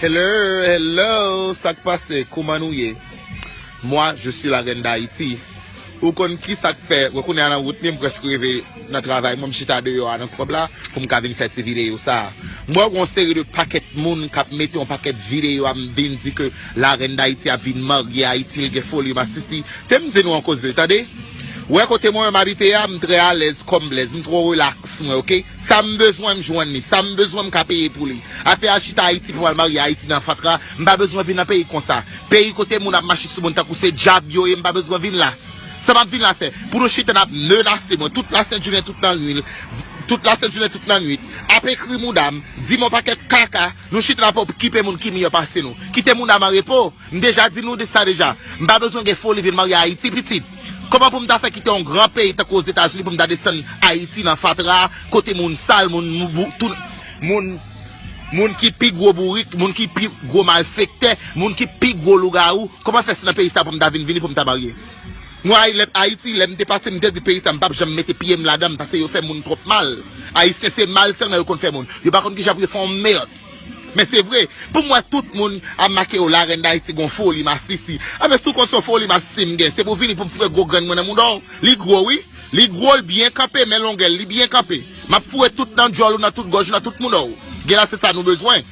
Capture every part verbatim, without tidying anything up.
Hello, hello, sa k pase? Kouman nou ye? Moi, je suis la reine d'Haïti. Ou konn ki sa k fè? Ou konnen a nan wout li, m prèske rive nan travay mwen, m chita deyò a nan klèb la pou m ka vin fè ti videyo sa a. M wè yon seri de pakèt moun k ap mete yon pakèt videyo a m vin di ke la reine d'Haïti ap vin marye Ayiti, l gen foli masisi. Te m di nou an koze, tande? Wè kote mwen menm abite a, m trè alèz kòm blèz, m twò relaks mwen, oke? Sa m bezwen, m jwenn li. Sa m bezwen, m ka peye pou li. Afè a chita Ayiti pou m al marye Ayiti nan fatra, m pa bezwen vin nan peyi konsa. Peyi kote moun ap mache sou moun tankou se dyab yo ye, m pa bezwen vin la. Sa m ap vin la fè? Pou nou chita n ap menase mwen. Tout lasent jounen, tout lannwit, tout lasent jounen, tout lannwit, ap ekri mouda m, di m yon pakèt kaka, nou chita n ap okipe moun ki miyò pase nou. Kite mouda m an repo. M deja di nou de sa deja. M pa bezwen gen foli vin marye Ayiti, pitit. Kòman pou m ta fè kite yon gran peyi tankou Ozetazini pou m ta desann Ayiti nan fatra, kote moun sal, moun mou-, bou-, tou, moun, moun ki pi gwo bourik, moun ki pi gwo malfektè, moun ki pi gwo lougawou? Kòman fè se nan peyi sa pou m ta vin vini pou m ta marye? Mwen, Ay-, lè, Ayiti, lè m te pati, m te di peyi sa, m p ap janm mete pye m ladan l, paske yo fè moun twòp mal. Ayisyen se mal sèlman yo konn fè moun. Yo pa konn kijan pou yo fè yon mèd. Men se vre, pou m wè tout moun ap make yo la reine d'Haïti gon foli masisi. Anben, si w konn se yon foli masisi m gen, se pou w vini pou m foure gwo grenn mwen nan mouda w. Li gwo, wi. Li gwo, li byen kanpe, men longè l, li byen kanpe. M ap foure tout nan djòl ou, nan tout gòj ou, nan tout mouda w. Gen la se sa nou bezwen.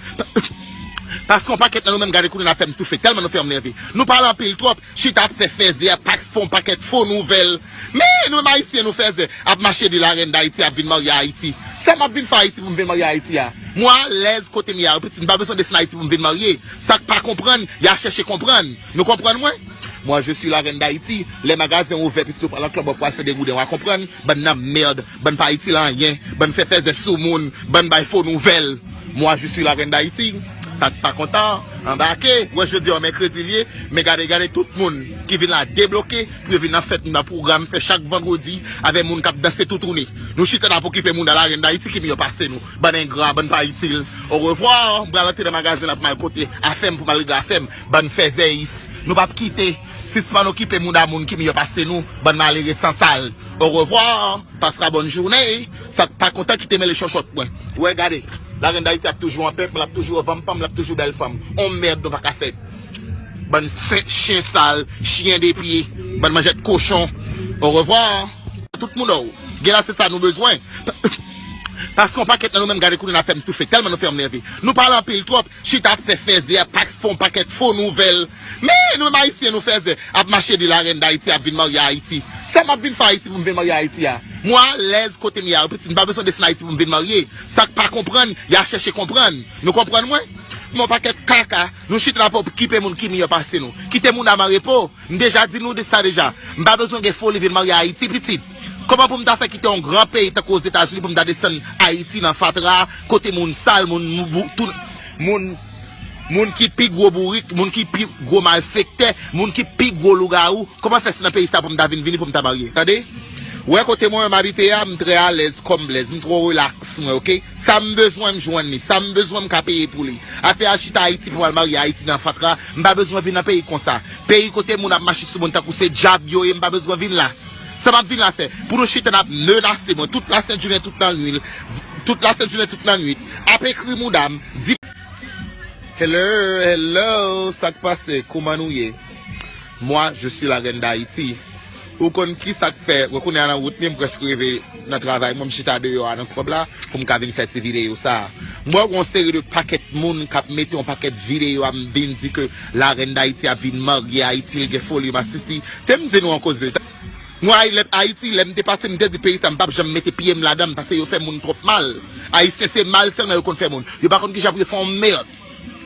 Paske yon pakèt nan nou menm, gade kounye a n ap fè m toufe, tèlman nou fè m nève. Nou pale anpil twòp, chita ap fè fèzè, ap fè yon pakèt fo nouvèl. Men nou menm Ayisyen, nou fèzè, ap mache di la reine d'Haïti ap vin marye Ayiti. Sa m ap vin fè Ayiti pou m vin marye Ayiti a? Mwen alèz kote m ye a, pitit, m pa bezwen desann Ayiti pou m vin marye. Sa k pa konprann, y a chèche konprann. Nou konprann mwen? Moi, je suis la reine d'Haïti. Lè magazen ouvè, pitit, ou pral nan klèb, w ap pral fè degouden, w a konprann. Bann nan mèd, bann pa itil anyen, bann fè fèzè sou moun, bann bay fo nouvèl. Moi, je suis la reine d'Haïti. Sa k pa kontan, anbake. Wè, jodi a, mèkredi l ye, men gade, gade tout moun ki vin la debloke pou yo vin nan fèt, nan pwogram, fè chak vandredi avèk moun k ap danse toutouni. Nou chita n ap okipe moun a la reine d'Haïti ki miyò pase nou. Bann engra, bann pa itil. Orevwa, m pral antre nan magazen la pou m al kote afè m, pou m al regle afè m. Bann fèzèyis. Nou p ap kite. Sispann okipe moun a moun ki miyò pase nou. Bann malere sansal. Orevwa. Pase la bòn jounen. Sa k pa kontan kite mele chòchòt mwen. Wè, gade. La reine d'Haïti ap toujou anpè, l ap toujou vanpan, l ap toujou bèl fanm. On mèd nou pa ka fè. Bann fen, chen sal, chyen de pye, bann manjèt kochon. Orevwa. Tout moun, oh. Gen la se sa nou bezwen. Paske yon pakèt nan nou menm, gade kounye a n ap fè m toufe, tèlman nou fè m nève. Nou pale anpil twòp, chita ap fè fèzè, ap fè yon pakèt fo nouvèl. Men nou menm Ayisyen, nou fèzè, ap mache di la reine d'Haïti ap vin marye Ayiti. Sa m ap vin fè Ayiti pou m vin marye Ayiti a? Mwen alèz kote m ye a, pitit, m pa bezwen desann Ayiti pou m vin marye. Sa k pa konprann, y a chèche konprann. Nou konprann mwen? Men yon pakèt kaka, nou chita n ap okipe moun ki miyò pase nou. Kite moun a m an repo. M deja di nou de sa deja. M pa bezwen gen foli vin marye Ayiti, pitit. Kòman pou m ta fè kite yon gran peyi tankou Ozetazini pou m ta desann Ayiti nan fatra, kote moun sal, moun mou-, bou-, tou, moun, moun ki pi gwo bourik, moun ki pi gwo malfektè, moun ki pi gwo lougawou? Kòman fè se nan peyi sa pou m ta vin vini pou m ta marye? Tande? Wè kote mwen menm abite a, m trè alèz kòm blèz, m twò relaks mwen, oke? Sa m bezwen, m jwenn li. Sa m bezwen, m ka peye pou li. Afè a chita Ayiti pou m al marye Ayiti nan fatra, m pa bezwen vin nan peyi konsa. Peyi kote moun ap mache sou moun tankou se dyab yo ye, m pa bezwen vin la. Sa m ap vin la fè? Pou nou chita n ap menase mwen. Tout lasent jounen, tout lannwit, tout lasent jounen, tout lannwit, ap ekri mouda m, di, hello, hello, sa k pase? Kouman nou ye? Moi, je suis la reine d'Haïti. Ou konn ki sa k fè, wè kounye a nan wout li, m prèske rive nan travay mwen, m chita deyò a nan klèb la pou m ka vin fè ti videyo sa a. M wè yon seri de pakèt moun k ap mete yon pakèt videyo a m vin di ke la reine d'Haïti ap vin marye Ayiti, l gen foli masisi. Te m di nou an koze. Mwen, Ay-, lè, Ayiti, lè m te pati, m te di peyi sa, m p ap janm mete pye m ladan l, paske yo fè moun twòp mal. Ayisyen se mal sèlman yo konn fè moun. Yo pa konn kijan pou yo fè yon mèd.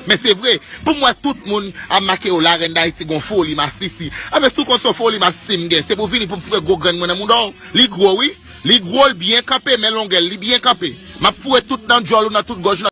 Men se vre, pou m wè tout moun ap make yo la reine d'Haïti gon foli masisi. Anben, si w konn se yon foli masisi m gen, se pou w vini pou m foure gwo grenn mwen nan mouda w. Li gwo, wi. Li gwo, li byen kanpe, men longè l, li byen kanpe. M ap foure tout nan djòl ou, nan tout gòj ou,